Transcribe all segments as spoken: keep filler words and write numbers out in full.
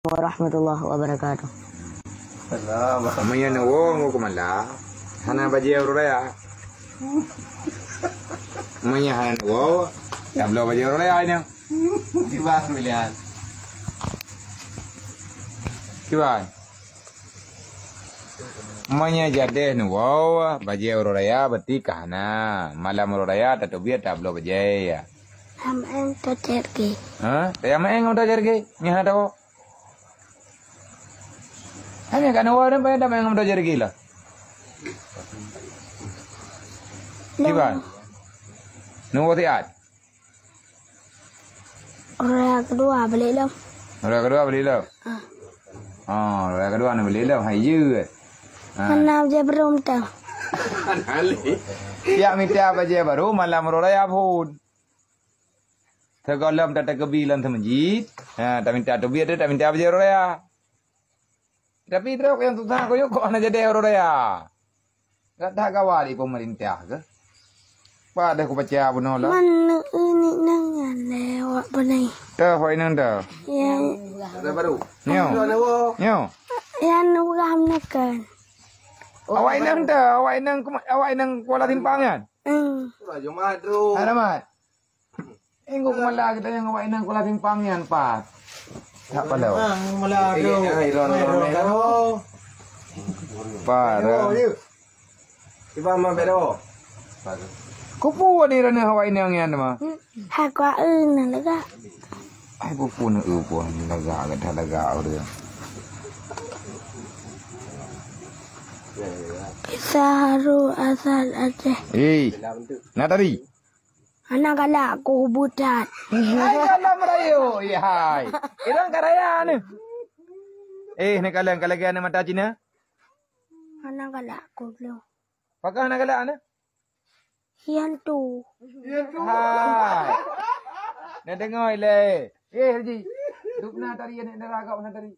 warahmatullahi wabarakatuh. Meunyoe neuwoe ngon keumalak, hana bajée uroe raya. Meunyoe hana neuwoe, tabloe bajée uroe raya nyoe. Kiban pilihan. Kiban. Meunyoe jadeh neuwoe bajée uroe raya, berarti ka hana. Malam uroe raya tateubiet tabloe bajée. Am em to cergi. Ha? Tayang maeng udah cergi. Nyoe hana tawoe. Hanya ka neuwoe dan payah damai ngon meudoe jergi lah. Kiban? Neuwoe siat. Uroe keudua balik lom. Uroe keudua balik lom. Ah. Oh, uroe keudua ni balik lom. Hai ye. Ah. Mana je belum tahu. Siap minta bajée baru malam uroe raya phon. Sigohlom tatakeubi lam seumeujid, ha, taminta teubiet, taminta bajée uroe raya. Tapi trok nyang susah kuyue kok hana jadeh uroe raya. Gata gawa di pemerintah ke? Padahai kubaca bunoe lah. Mana ini nang nyan lewat benih? Dah, wak inong dah. Ya. Ada baru. Nyo. Nyo. Yang udah menekan. Awak inong dah, awak inong, awak inong Kuala Simpang kan? Hmm. Sudah Jumat tu. Alamat. Eh, ngok mala kita nyang awak inong Kuala Simpang nyan, Pat. Tak palo. Ah, mala tu. Eh, eh, Iron, Iron, Iron, Iron. Pat. Iron, Iron. Cuba ma bedo. Kupu ni rana awak inong nyan ma. Aku aeun lega. Ai kupu ni eu puan lega, dah lega orang. Kisah haru asal Aceh. Eh, nak tadi? Hana galak ku butat. Hai dalam rayo, ya hai. Irang ka raya ni. Eh, ni kalian ka lagi anak mata Cina? Hana galak ku belum. Pakah hana galak ni? Hian tu. Hai. Nak dengar le. Eh, Haji. Duk na tari anak dara agak na tari.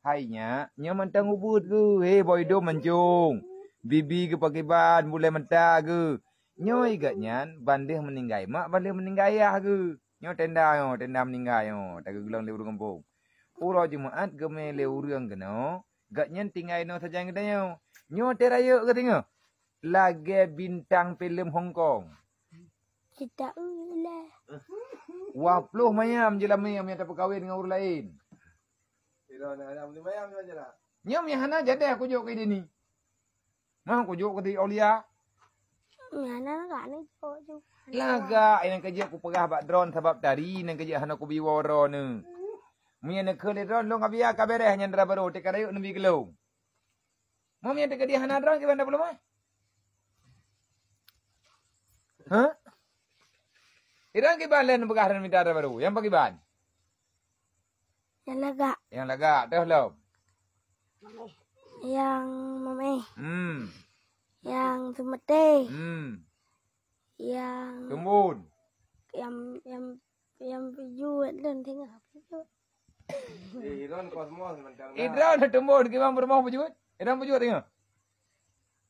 Hai nyak, nyoe mantong ubit geuh. Hei, boh idong mancong. Bibi geuh pakriban, bulèe mata geuh. Nyoe igat nyan ban lheueh meuninggai mak, ban lheueh meuninggai ayah geuh. Nyoe tenda nyoe, tenda meuninggai nyoe, tageuglong lé ureueng gampông. Uroe Jumat geumè lé ureueng keunoe, gat nyan tinggai inoe sajan geutanyoe. Nyoe teuh rayeuk geuh singoh. Lagèe bintang filem Hong Kong. Cita ulah. Wah ploh mayam jeulamé nyang tapeukawen ngon ureueng laén. Nyoe meuhana jadeh kujok keu dini. Mah kujok keu aulia. Meuhana lagak ni jok tu. Lagak nyang kejak kupeugah bak droen sabab tari nyang kejak hana kubi woro ni. Meunyoe neukheun lé droen lôn ka biya ka bereh nyan dara barô teuka rayeuk neubi keu lôn. Meunyoe teuka di hana droen kiban da peuleumoh. Ha? Idang kiban lé neupeugah droen mita dara barô. Nyang pakiban? Nyang lagak. Nyang lagak, teuh lom. Nyang mamèh. Hmm. Nyang seumeutèh. Hmm. Nyang tumbon. Nyang, nyang, nyang peujeuet dan tengah peujeuet. Eh, Iron kosmos mantang dah. Iron tumbon, kiban peurumoh peujeuet? Iron peujeuet tengah?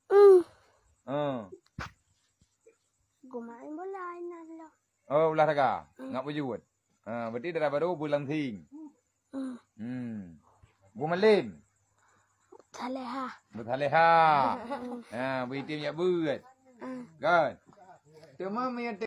Hmm. Hmm. Geumain bola inan lah. Oh, olahraga. Hmm. Ngak peujeuet. Ha, berarti dara barô beulangsing. Hmm. Hmm. Bu Malem. Saleha. Bu Saleha. Hmm. Ha, bu Itim jak beuet. Hmm. Kan? Cuma meunyo